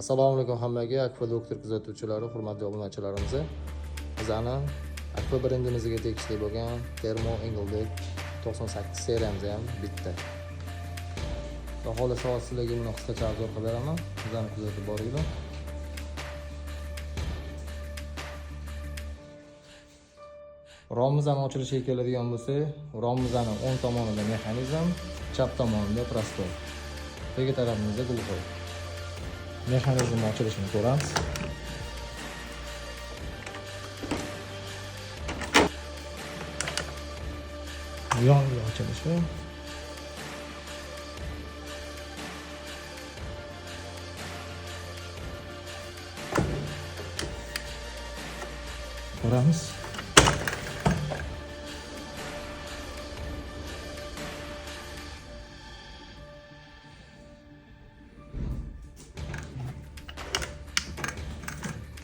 Assalomu alaykum hammaga, Akfa Doktor kuzatuvchilari, hurmatli obunachilarimiz. Bizani Akfa brendimizga tegishli bo'lgan Thermo Engelberg 98 seriyamiz ham bitta. Xudo xohlasa hozir sizlarga buni qisqacha obzor qilib beraman. Bizani kuzatib boringlar. Romimizani ochilishiga keladigan bo'lsak, romimizani o'ng tomonida mexanizm, chap tomonida prostor. Tegi tarafimizda глухой. Mexanizm ochilishini ko'ramiz. Yonga ochilishi. Ko'ramiz.